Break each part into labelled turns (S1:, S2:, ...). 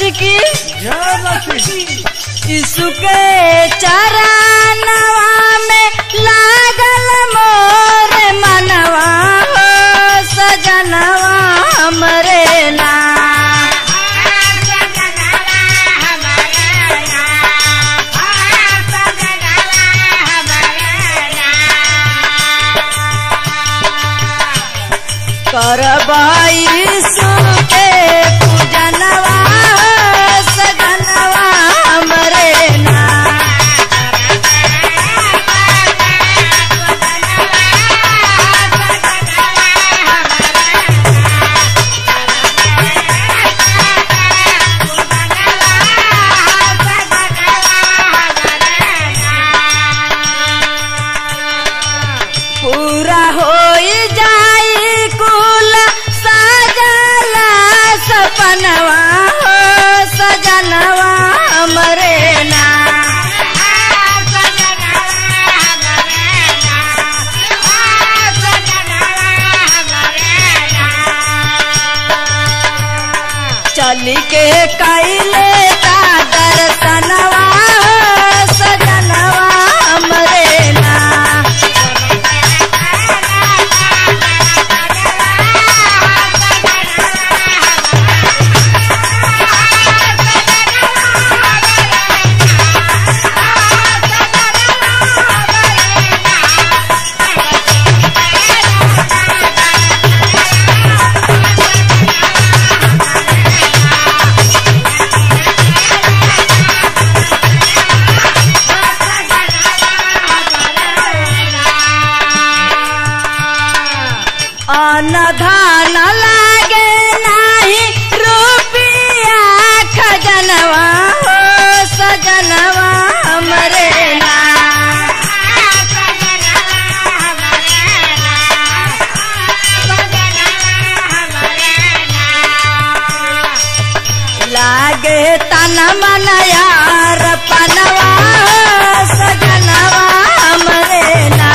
S1: लक्ष्मी की,
S2: जय लक्ष्मी।
S1: यीशु के चरणवा में लागल मोर मनवा हो सजनवा हमरे ना। करबा यीशु के पूजनवा सजनवा हमरे ना। पूरा होई जाई कुल सजला सपनवा हो सजनवा हमरे ना। चल के कैले ता दर्शनवा हो सजनवा हमरे ना। अनधान लागे नाही रुपिया खजनवा हो सजनवा हमरे ना। लागे तन मन यार पनवा हो सजनवा हमरे ना।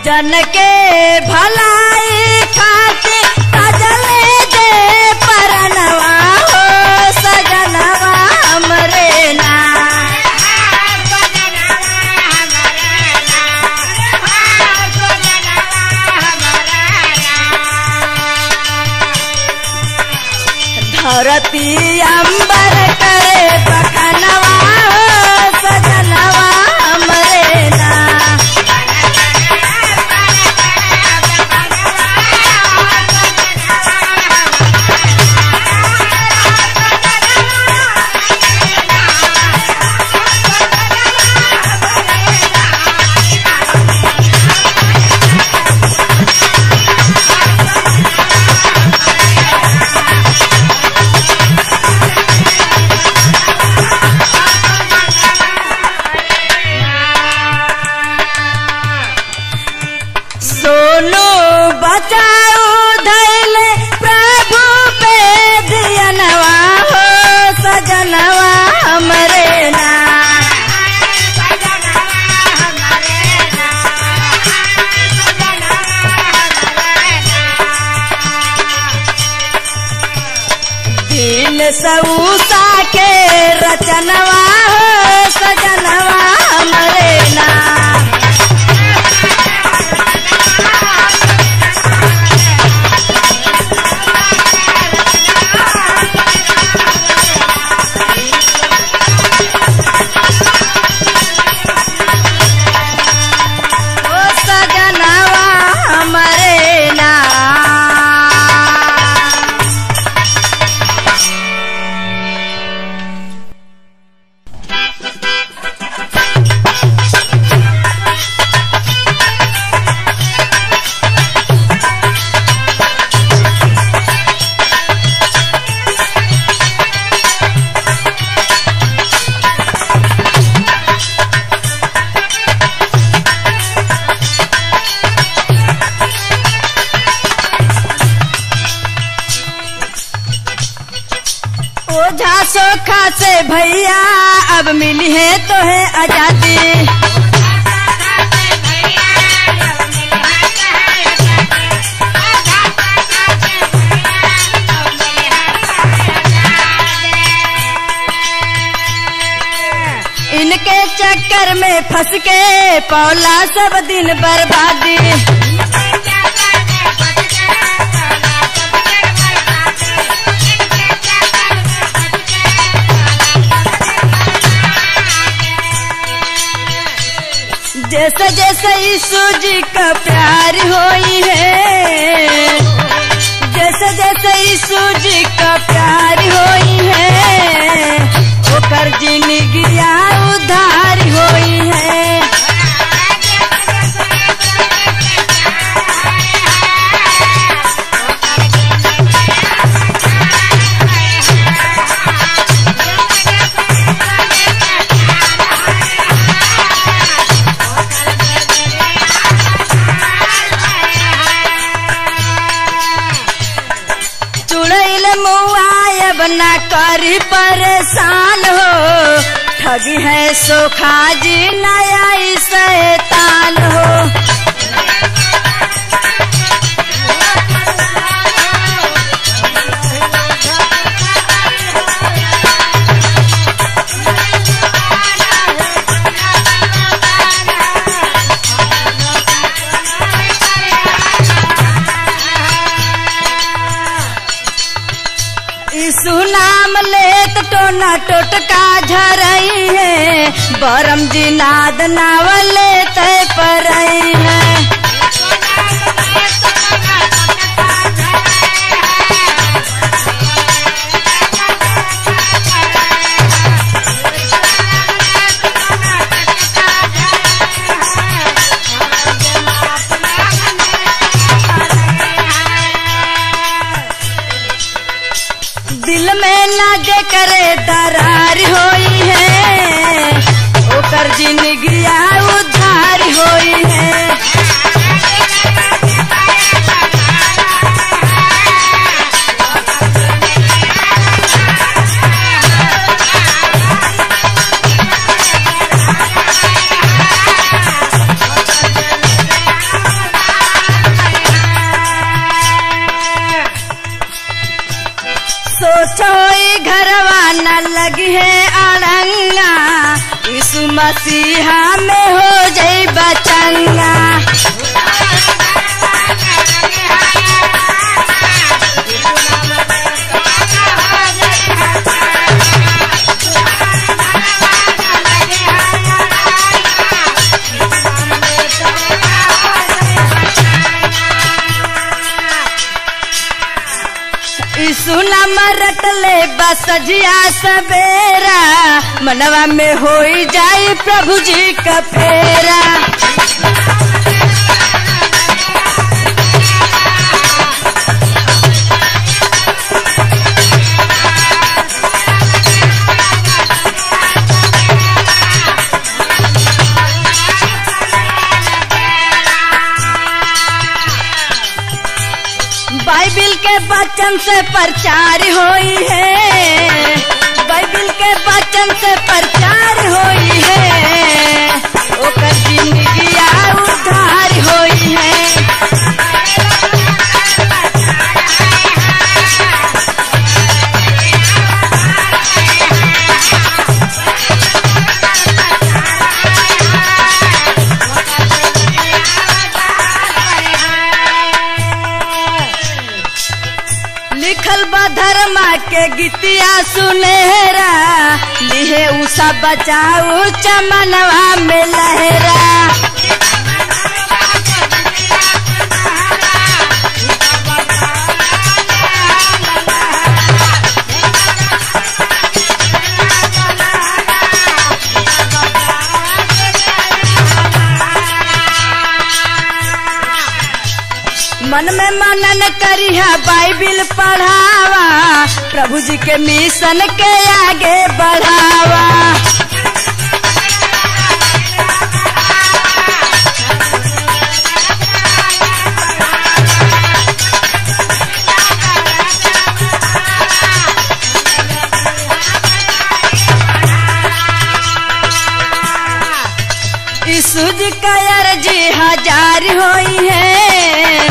S1: जन के भलाई खातिर सजले दे परनवा हो सजनवा हमरे ना। धरती अंबर करे बखनवा हो सजनवा हमरे ना। सोनू बचाओ धैले प्रभु पे धियनवा हो सजनवा हमरे ना। दीन सऊसा के रचनवा हो सजनवा हमरे ना। से भैया अब मिली है तो है आजादी। इनके चक्कर में फंस के पौला सब दिन बर्बादी। जैसे जैसे यीशु जी का प्यार होई है, जैसे जैसे यीशु जी का प्यार होई है, ओकर जिंदगिया उधार होई है। मुआयब ना करी परेशान हो, ठगी है सोखा जी नया शैतान हो। यीशु नाम लेत टोना टोटका झरई है, बरम जी नाद नावले तय परई है। दिल में लागे करे दरार होई है, ओकर जिंदगिया उधार होई है। सोचो घरवा न लगी है अड़ंगा, यीशु मसीहा में हो जाई बचंगा। यीशु नाम रटले बसजिया सवेरा, मनवा में हो जाई प्रभु जी का फेरा। बाइबिल के वचन से प्रचार होई है, बाइबिल के वचन से प्रचार होई है, ओकर जिंदगिया उद्धार होई है। लिखल बा धर्मा के गीतिया सुनहरा, लिहे उषा बचाऊ चमनवा में लहरा। मन में मनन करिहा बाइबिल पढ़ावा, प्रभु जी के मिशन के आगे बढ़ावा। यीशु जी का अर्जी हजार होई है,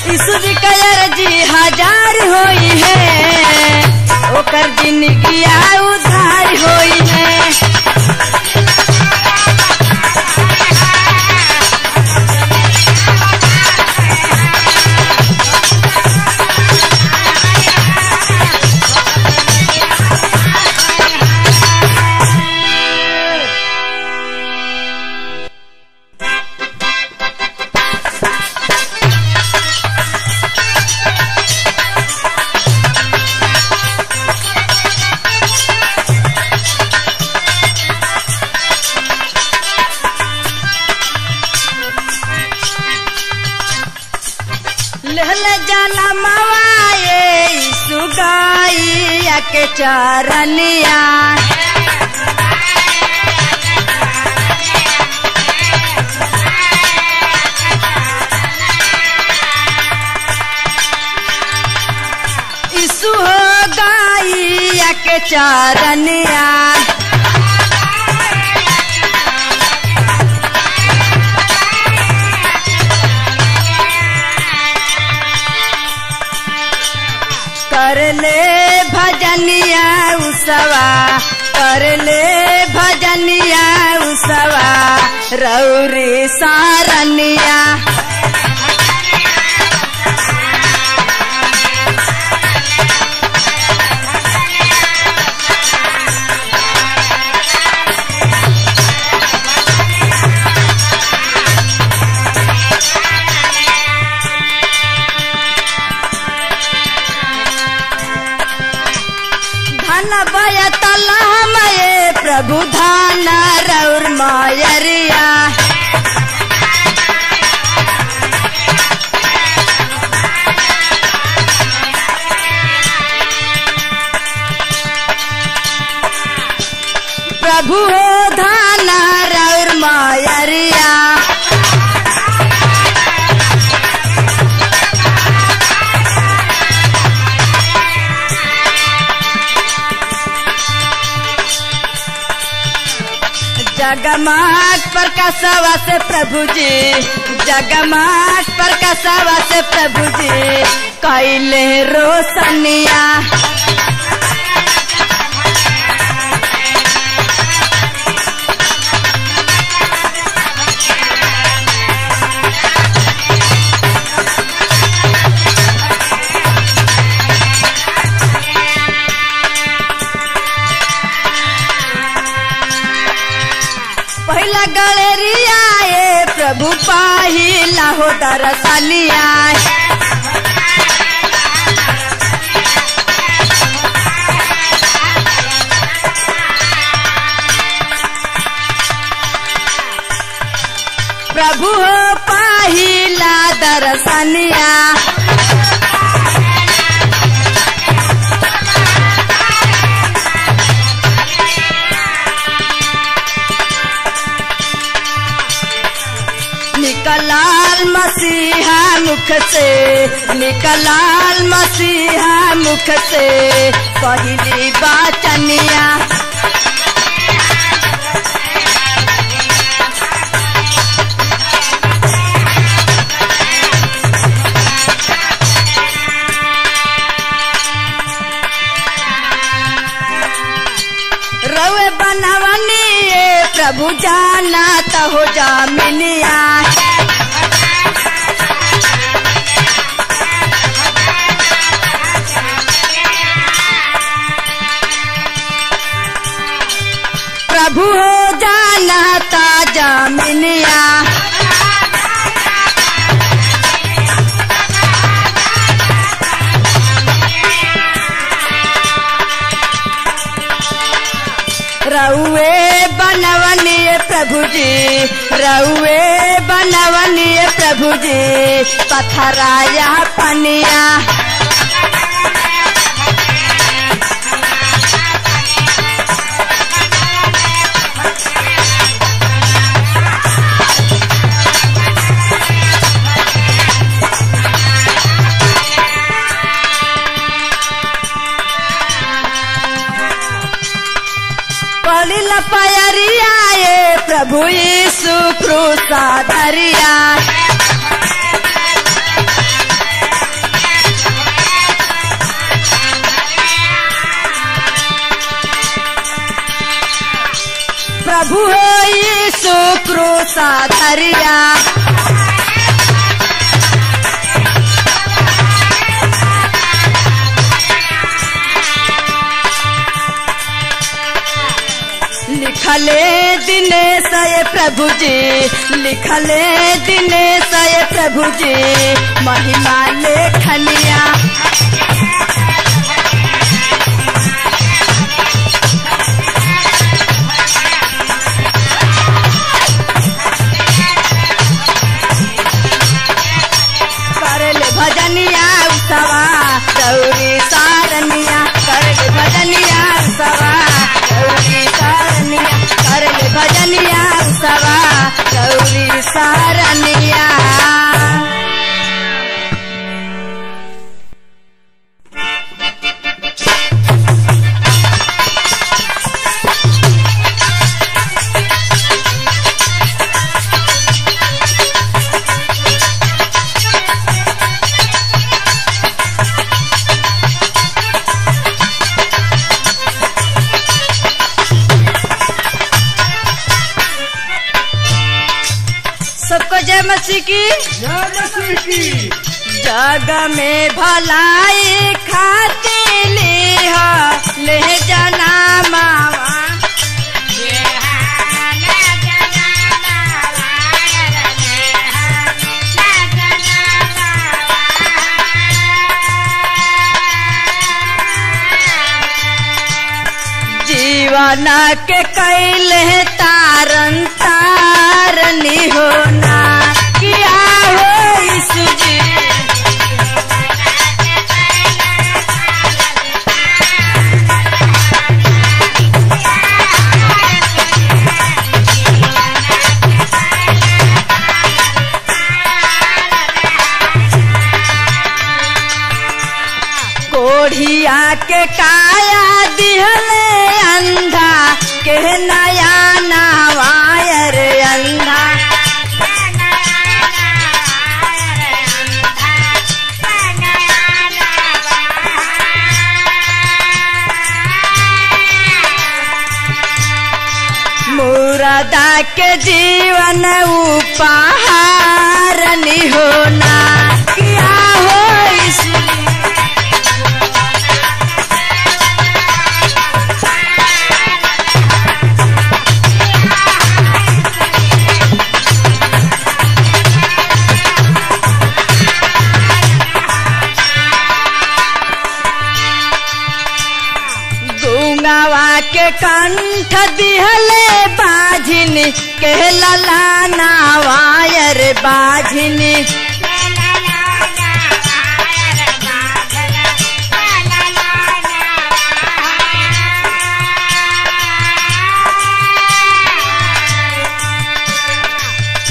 S1: यीशु जी का अर्जी हजार होई है, ओकर जिंदगी उधार होई है। सुगाई के चरनिया, यीशु हो गाई के चरनिया। कर ले भजनिया उसवा, कर ले भजनिया उसवा, रौरी सारनिया। प्रभु धान रौर मायरिया, प्रभु हो धान रौर मायरिया। जगमाग प्रकाशवा से प्रभु जी, जगमाग प्रकाशवा से प्रभु जी, कैले रोशनिया। पहला गलेरिया ए प्रभु पाहिला हो दरसनिया, प्रभु हो पाहिला दरसनिया। निकलाल मसीहा मुख से, निकलाल मसीहा मुख से, पहली बाचनिया। रवे बनवनी प्रभु जाना तो हो जामिनिया, प्रभु हो जाना ता जामिनिया। रउए बनवनिए प्रभु जी, रउए बनवनिए प्रभु जी, पथराया पनिया। मयरिया ये प्रभु यीशु क्रूसा धरिया। प्रभु यीशु क्रूसा धरिया। लिखले दिनेश ये प्रभु जी, लिखले दिनेश ये प्रभु जी महिमा लेखनिया। करले भजनिया उसवा गौरी सारनिया, करले भजनिया उसवा गौरी सारनिया, करले भजनिया उसवा गौरी सारनिया। सबको जय मसीह की,
S2: जय मसीह की।
S1: जग में भलाई खाती लीहा ले जाना मावा, जीवन के कैले तारन तारनी होना किया हो यीशु जी। कोढ़िया के काया दिहले अंधा के नया नावायर अंधा, मुरादा के जीवन उपहार होना किया हो यीशु। गवा के कंठ दिहले बाझिनी के ललाना वायर बाझिनी,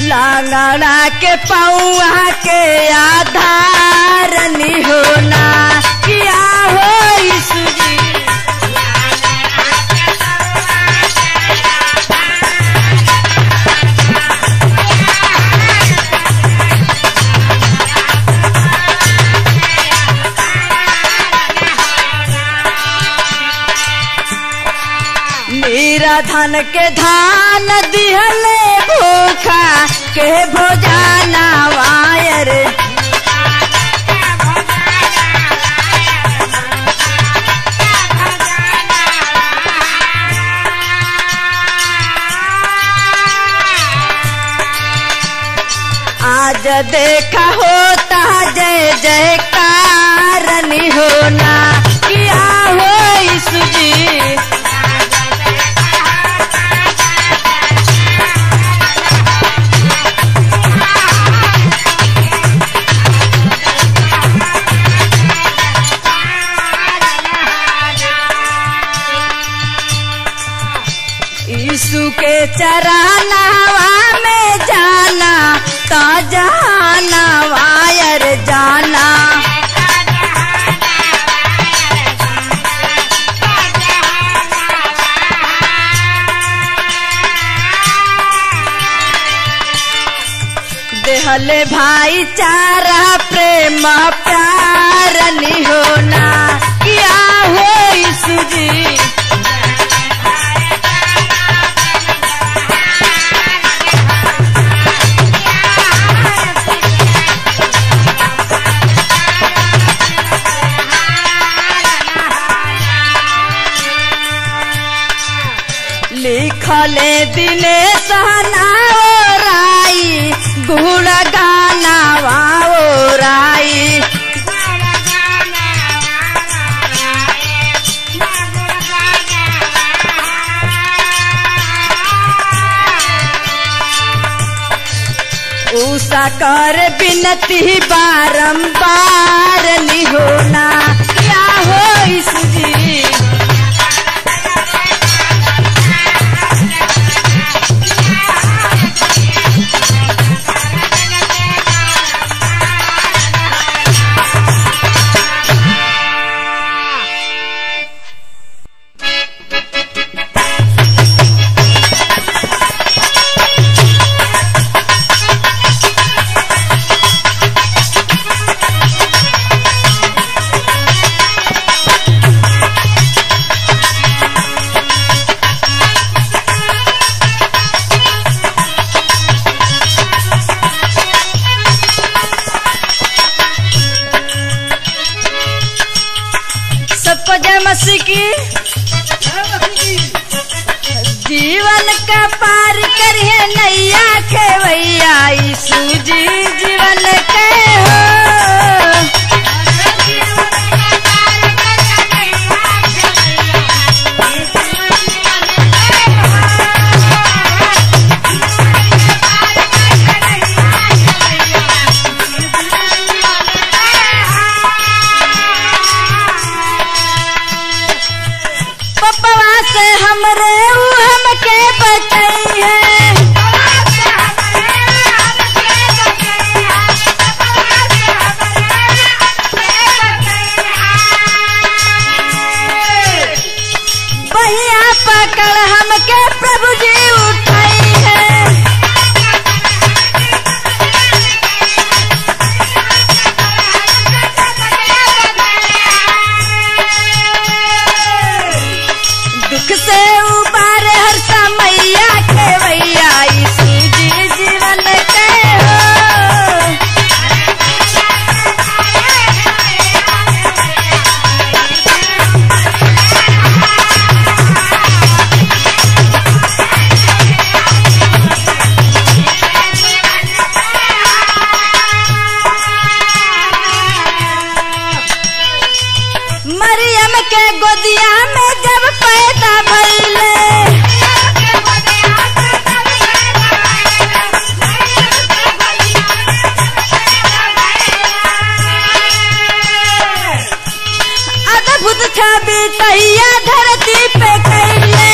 S1: लांगड़ा के पौआ के आधार होना किया हो यीशु जी। मीरा धन के धान दिहले भूखा के भोजाना वायर, आज देखा होता जय जयकार होना किया हो यीशु जी। यीशु के चरनावा में जाना ता जाना वायर जाना, लिखल भाईचारा प्रेम प्यार नहीं होना क्या हो यीशु जी। लिखले दिनेश राई गुण गाना वाओ राई। उषा कर बिनती बारंबार नहीं होना क्या हो यीशु जी। सबको जय मसीह की। जीवन का पार करिए नैया खेवैया यीशु जी जीवन के हो। से हमरे हमके बचाई है। बहिया पकड़ हमके प्रभु जी उठाई है। दुख से उबारे हर समैया खेवैया यीशु जी जीवन के हो। मरियम के गोदिया में जब पैदा भइले अद्भुत छवि तैया धरती पे कैले।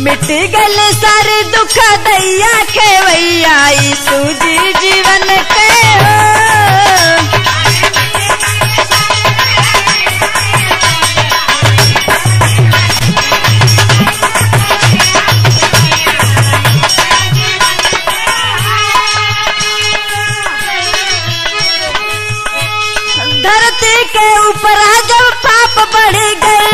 S1: मिट गल सारे दुख दैया खेवैया यीशु जी जीवन के हो। धरती के ऊपर जब पाप बढ़ गए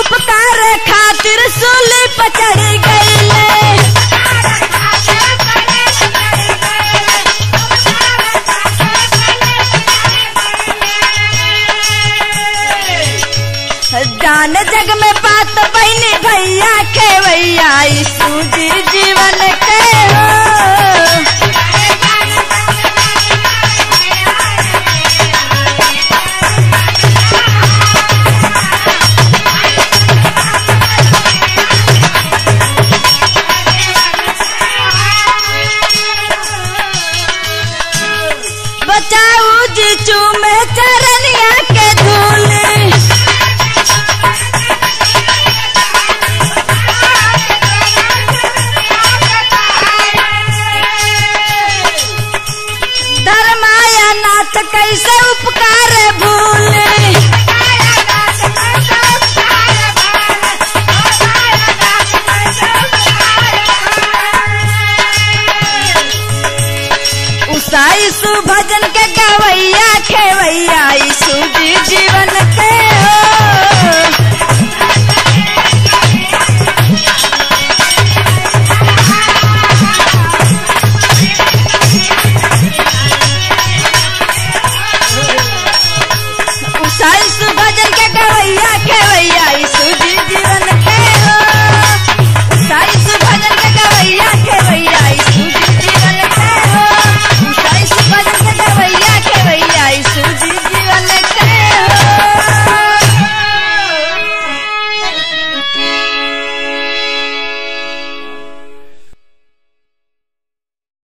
S1: उपकार खातिर सूली पर चढ़ गईले। जान जग में बात बहनी भैया खेवैया यीशु जी जीवन के हो।